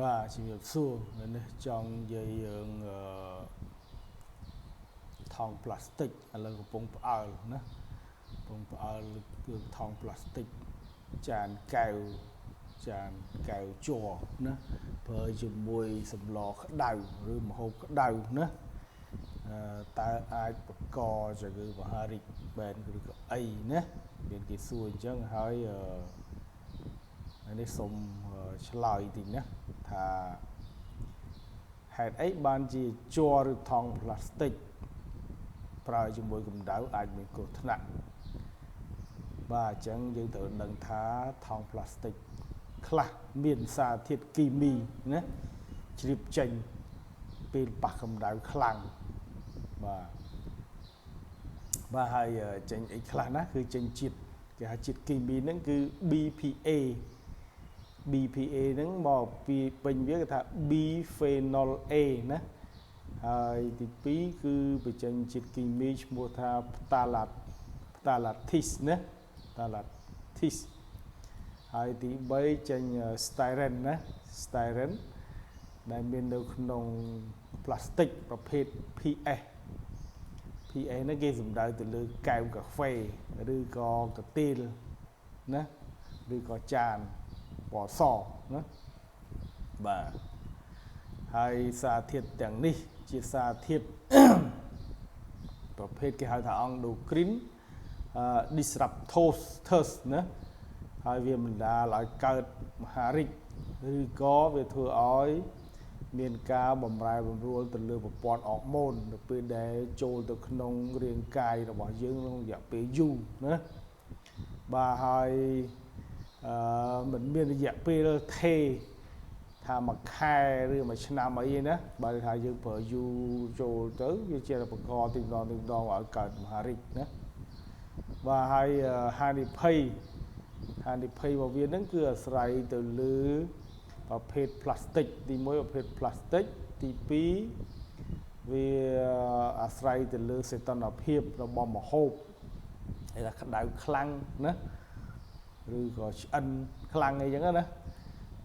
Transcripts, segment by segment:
បាទជំរាបសួរថ្ងៃនេះចង់និយាយរឿងអឺថង់ប្លាស្ទិកឥឡូវកំពុងផ្អើលណាកំពុងផ្អើលគឺថង់ប្លាស្ទិកចានកែវចានកែវជ័រណាប្រើជាមួយសម្លក្តៅឬម្ហូបក្តៅណាអឺតើអាចបង្កជំងឺមហារីកបែនឬក៏អីណាមានគេសួរអញ្ចឹងហើយអឺ ហើយនេះសូមឆ្លើយតិចណាថាហេតុអីបានជាជ័រឬថង់ប្លាស្ទិកប្រើជាមួយកម្ដៅអាចមានគ្រោះថ្នាក់បាទអញ្ចឹងយើងត្រូវដឹងថាថង់ប្លាស្ទិកខ្លះមានសារធាតុគីមីណាជ្រាបចេញពេលប៉ះកម្ដៅខ្លាំងបាទបាទហើយចេញអីខ្លះណាគឺចេញជាតិគេហៅជាតិគីមីហ្នឹងគឺ BPA BPA ហ្នឹងមកពីពេញវាគេថា bisphenol A ណាហើយទី2គឺបញ្ចេញជាតិគីមីឈ្មោះថា phthalates ណា phthalates ហើយទី3ចេញ styrene ណា styrene ដែលមាននៅក្នុងប្លាស្ទិកប្រភេទ PS PS ហ្នឹងគេសំដៅទៅលើកែវកាហ្វេឬក៏កាទីលណាឬក៏ចានពណ៌សណាបាទហើយសារធាតុទាំងនេះជាសារធាតុ ប្រភេទគេហៅថា endocrine disruptors ណាហើយវាបណ្ដាលឲ្យកើតមហារីកឬក៏វាធ្វើឲ្យមានការបំរែបំរួលទៅលើប្រព័ន្ធអរម៉ូននៅពេលដែលចូលទៅក្នុងរាងកាយរបស់យើងក្នុងរយៈពេលយូរណាបាទហើយអឺមិនមានរយៈពេលថេថាមួយខែឬមួយឆ្នាំអីណាបើថាយើងប្រើយូរចូលទៅវាជាបង្កទីម្ដងទីម្ដងឲ្យកើតមហារីកណាបាទហើយហានិភ័យហានិភ័យរបស់វានឹងគឺអាស្រ័យទៅលើប្រភេទផ្លាស្ទិកទី1ប្រភេទផ្លាស្ទិកទី2វាអាស្រ័យទៅលើសីតុណ្ហភាពរបស់ម្ហូបគេថាក្តៅខ្លាំងណាឬក៏ឆ្អិនខ្លាំងអីចឹងណា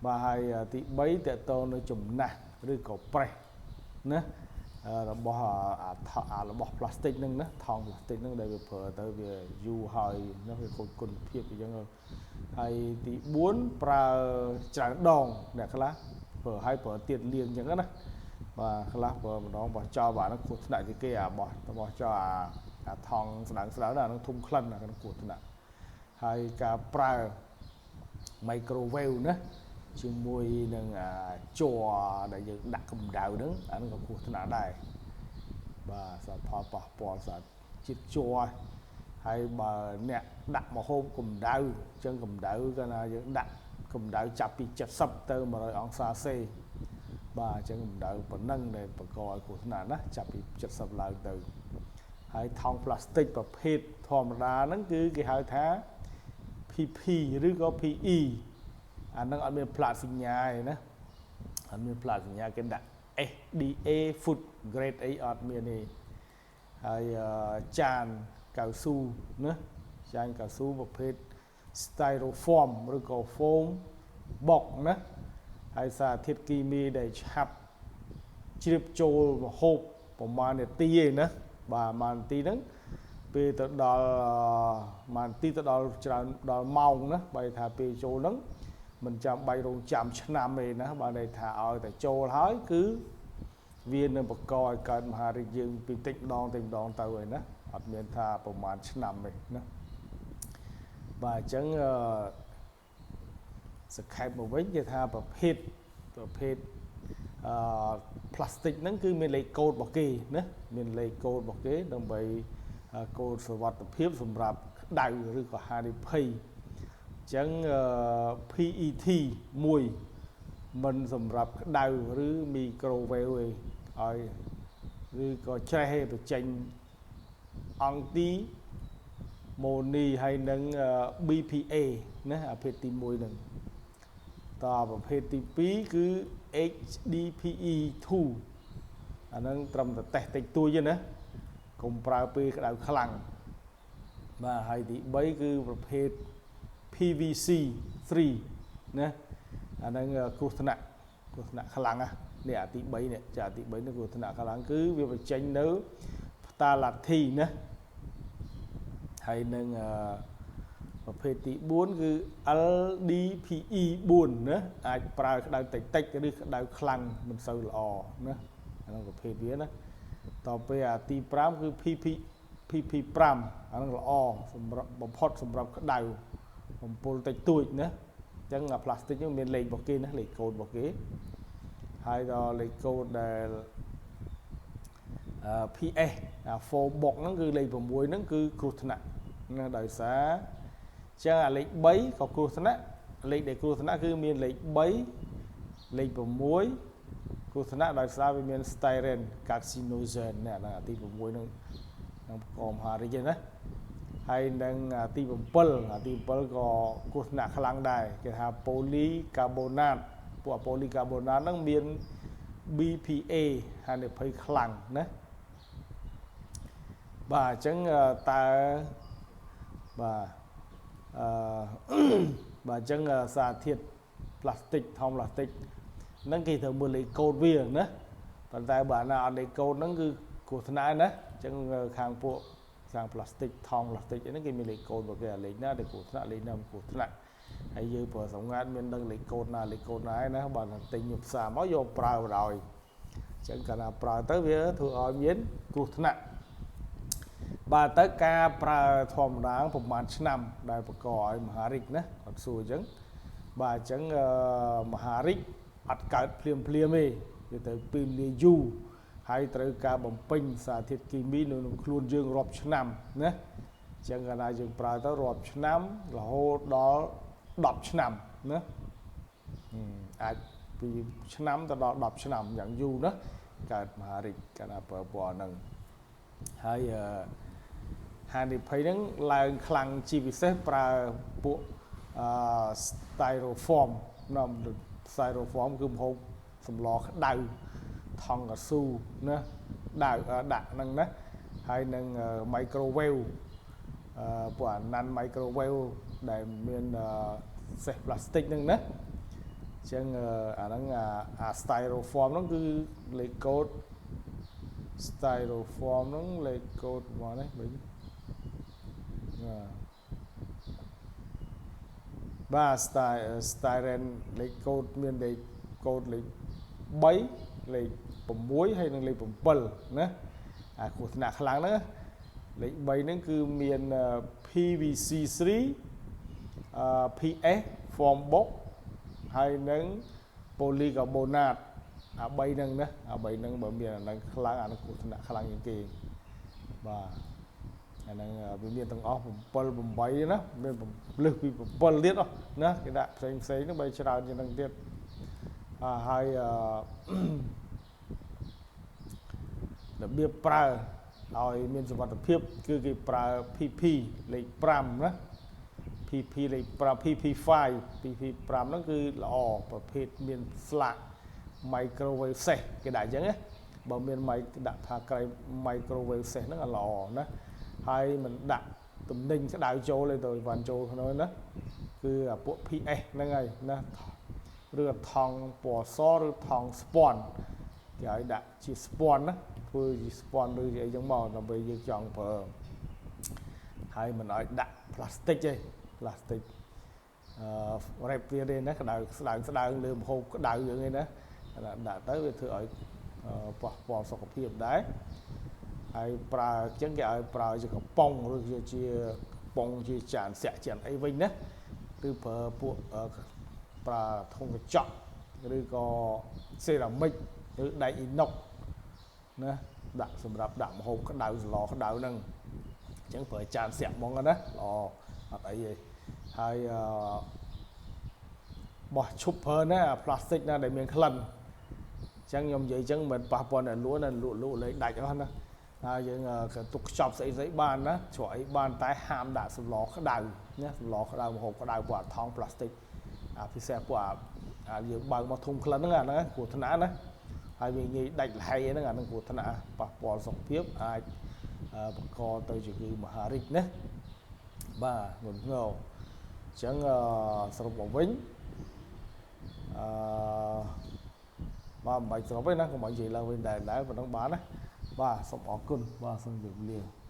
បាទហើយទី3តកតនៅចំណាស់ឬក៏ប្រេះណារបស់អារបស់ផ្លាស្ទិកហ្នឹងណាថង់ផ្លាស្ទិកហ្នឹងដែលវាប្រើទៅវាយូរហើយណាវាខូចគុណភាពអញ្ចឹងហើយទី4ប្រើច្រើនដងអ្នកខ្លះប្រើឲ្យប្រើទៀតលាងអញ្ចឹងណាបាទខ្លះប្រើម្ដងបោះចោលបាទហ្នឹងគ្រោះថ្នាក់ជាងគេអាបោះបោះចោលអាអាថង់ស្ដើងស្ដើងអាហ្នឹងធំក្លិនអាហ្នឹងគ្រោះថ្នាក់ហើយការប្រើ microwave ណាជាមួយនឹងជ័រដែលយើងដាក់កម្ដៅហ្នឹងអាហ្នឹងក៏គ្រោះថ្នាក់ដែរបាទសារផលប៉ះពាល់សារជាតិជ័រហើយបើអ្នកដាក់ម្ហូបកម្ដៅអញ្ចឹងកម្ដៅកាលណាយើងដាក់កម្ដៅចាប់ពី70ទៅ100អង្សាសេបាទអញ្ចឹងកម្ដៅប៉ុណ្ណឹងដែលបង្កឲ្យគ្រោះថ្នាក់ណាចាប់ពី70ឡើងទៅហើយថង់ប្លាស្ទិកប្រភេទធម្មតាហ្នឹងគឺគេហៅថា PP ឬក៏ PE អាហ្នឹងអត់មានផ្លាកសញ្ញាទេណាអត់មានផ្លាកសញ្ញាគេដាក់ FDA food grade អីអត់មានទេហើយចានកៅស៊ូណាចានកៅស៊ូប្រភេទ styrofoam ឬក៏ foam box ណាហើយសារធាតុគីមីដែលឆាប់ជ្រាបចូលម្ហូបប្រហែលនាទីឯណាបាទប្រហែលនាទីហ្នឹងពេលទៅដល់មួយនាទីទៅដល់ច្រើនដល់ម៉ោងណាបើថាពេលចូលហ្នឹងមិនចាំបាច់រងចាំឆ្នាំទេណាបើន័យថាឲ្យតែចូលហើយគឺវានឹងបង្កឲ្យកើតមហារីកយើងពីតិចម្ដងតិចម្ដងទៅហើយណាអត់មានថាប្រហែលឆ្នាំទេណាបាទអញ្ចឹងអឺសង្ខេបមកវិញគេថាប្រភេទប្រភេទអឺផ្លាស្ទិកហ្នឹងគឺមានលេខកូដរបស់គេណាមានលេខកូដរបស់គេដើម្បីកូដសុវត្ថិភាពសម្រាប់ក្តៅឬក៏ហានិភ័យអញ្ចឹង PET 1មិនសម្រាប់ក្តៅឬ microwave ទេឲ្យឬក៏ច្រេះឯបញ្ចេញអង់ទីម៉ូនីហើយនឹង BPA ណាប្រភេទទី1ហ្នឹងតប្រភេទទី2គឺ HDPE 2អាហ្នឹងត្រឹមតែតេស្តតិចតួចទេណាកុំប្រើពេលក្តៅខ្លាំងបាទហើយទី3គឺប្រភេទ PVC 3ណាអាហ្នឹងគ្រោះថ្នាក់ គ្រោះថ្នាក់ខ្លាំងណានេះអាទី3នេះចាទី3នេះគ្រោះថ្នាក់ខ្លាំងគឺវាបញ្ចេញនៅផ្តាឡាធីណាហើយនឹងប្រភេទទី4គឺ LDPE 4ណាអាចប្រើក្តៅតិចតិចឬក្តៅខ្លាំងមិនសូវល្អណាអានោះប្រភេទវាណាតទៅពេលអាទី5គឺ PP5 អានោះល្អសម្រាប់បំផុតសម្រាប់ក្តៅបំពុលតិចតួចណាអញ្ចឹងអាផ្លាស្ទិកហ្នឹងមានលេខរបស់គេណាលេខកូដរបស់គេហើយដល់លេខកូដដែល PS អា4បុកហ្នឹងគឺលេខ6ហ្នឹងគឺគ្រោះថ្នាក់ណាដោយសារចឹងអាលេខ3ក៏គ្រោះថ្នាក់លេខដែលគ្រោះថ្នាក់គឺមានលេខ3លេខ6គ្រោះថ្នាក់ដោយសារវាមាន styrene carcinogen នេះអាទី6ហ្នឹងនឹងបង្កមហារីកណាហើយនឹងទី7អាទី7ក៏គ្រោះថ្នាក់ខ្លាំងដែរគេថា polycarbonate ពួក polycarbonate ហ្នឹងមាន BPA ហានិភ័យខ្លាំងណាបាទអញ្ចឹងតើបាទអឺបាទអញ្ចឹងសារធាតុផ្លាស្ទិកថង់ផ្លាស្ទិកហ្នឹងគេត្រូវមើលលេខកូដវាណាប៉ុន្តែបើណាអត់លេខកូដហ្នឹងគឺគ្រោះថ្នាក់ណាអញ្ចឹងខាងពួកខាងផ្លាស្ទិកថង់ផ្លាស្ទិកអីហ្នឹងគេមានលេខកូដរបស់គេអាលេខណាដែលគ្រោះថ្នាក់លេខណាមិនគ្រោះថ្នាក់ហើយយើងប្រើសម្ងាត់មានដឹងលេខកូដណាលេខកូដណាឯណាបើទិញផ្សារមកយកប្រើបណ្ដោយអញ្ចឹងកាលណាប្រើទៅវាធ្វើឲ្យមានគ្រោះថ្នាក់បាទទៅការប្រើធម្មតាប្រហែលឆ្នាំដែលបង្កឲ្យមហារីកណាគាត់សួរអញ្ចឹងបាទអញ្ចឹងមហារីកអត់កើតភ្លាមភ្លាមទេវាត្រូវពេលលាយូរហើយត្រូវការបំពេញសារធាតុគីមីនៅក្នុងខ្លួនយើងរាប់ឆ្នាំណាអញ្ចឹងកាលណាយើងប្រើទៅរាប់ឆ្នាំរហូតដល់10ឆ្នាំណាអាចពីឆ្នាំទៅដល់10ឆ្នាំយ៉ាងយូរណាកើតមហារីកកាលណាប្រើពណ៌ហ្នឹងហើយអឺហានិភ័យហ្នឹងឡើងខ្លាំងជាពិសេសប្រើពួកអឺ styrofoam ណា styrofoam គឺម្ហូបសម្លក្តៅថង់កស៊ូណាដៅដាក់ហ្នឹងណាហើយនឹង microwave អឺពួកអាណាន់ microwave ដែលមានសេះផ្លាស្ទិកហ្នឹងណាអញ្ចឹងអាហ្នឹងអា styrofoam ហ្នឹងគឺលេខកូដ styrofoam ហ្នឹងលេខកូដមកនេះវិញបាទ styrene លេខកូដមានលេខកូដលេខ3លេខ6ហើយនិងលេខ7ណាអាគ្រោះថ្នាក់ខ្លាំងហ្នឹងលេខ3ហ្នឹងគឺមាន PVC3 PS form box ហើយនឹង polycarbonate អា3ហ្នឹងណាអា3ហ្នឹងបើមានអាហ្នឹងខ្លាំងអាហ្នឹងគ្រោះថ្នាក់ខ្លាំងជាងគេបាទអាហ្នឹងវាមានទាំងអស់7 8ណាមានលើសពី7ទៀតណាគេដាក់ផ្សេងផ្សេងហ្នឹងបើច្រើនជាងហ្នឹងទៀតហើយរបៀបប្រើឲ្យមានសុវត្ថិភាពគឺគេប្រើ PP លេខ5ណា PP លេខ5 PP5 PP5 ហ្នឹងគឺល្អប្រភេទមានស្លាក microwave safe គេដាក់អញ្ចឹងណាបើមាន mic ដាក់ថាក្រៃ microwave safe ហ្នឹងល្អណាហើយមិនដាក់ទំនិញក្តៅចូលទេទៅវ៉ាន់ចូលក្នុងណាគឺអាពួក PS ហ្នឹងហើយណាឬថង់ពណ៌សឬថង់ស្ពាន់គេឲ្យដាក់ជាស្ពាន់ណាធ្វើជាស្ពាន់ឬជាអីចឹងមកដើម្បីយើងចង់ប្រើហើយមិនឲ្យដាក់ផ្លាស្ទិកទេផ្លាស្ទិកអឺរ៉េបវាទេណាក្តៅស្ដើងស្ដើងលើម្ហូបក្តៅយើងឯណាដាក់ទៅវាធ្វើឲ្យប៉ះពាល់សុខភាពដែរហើយប្រើអញ្ចឹងគេឲ្យប្រើជាកំប៉ុងឬជាកំប៉ុងជាចានសាក់ចានអីវិញណាឬប្រើពួកប្រើធុងកញ្ចក់ឬក៏សេរ៉ាមិចឬដែកអ៊ីណុកណាដាក់សម្រាប់ដាក់ម្ហូបក្តៅសឡក្តៅហ្នឹងអញ្ចឹងប្រើចានស្រាក់ហ្មងណាល្អអត់អីទេហើយអឺបោះឈប់ប្រើណាផ្លាស្ទិកណាដែលមានក្លិនអញ្ចឹងខ្ញុំនិយាយអញ្ចឹងមិនប៉ះពាល់អ្នកលក់ណាលក់លក់លេងដាច់អស់ណាហើយយើងក៏ទុកខ្ចប់ស្អីស្អីបានណាជ្រក់អីបានតែហាមដាក់សម្លក្តៅណាសម្លក្តៅម្ហូបក្តៅពួកអាថង់ផ្លាស្ទិកអាពិសេសពួកអាយើងបើកមកធុំក្លិនហ្នឹងអាហ្នឹងគ្រោះថ្នាក់ណាហើយវាងាយដាច់លហៃហ្នឹងអាហ្នឹងគ្រោះថ្នាក់ប៉ះពាល់សុខភាពអាចបង្កទៅជំងឺមហារីកណាបាទងន់ងរអញ្ចឹងសរុបមកវិញអឺ បាទមិនបាច់ស្រុបទេណាកុំឲ្យនិយាយឡើងវិញដែរដែរប៉ុណ្ណឹងបានណាបាទសូមអរគុណបាទសូមជម្រាបលា។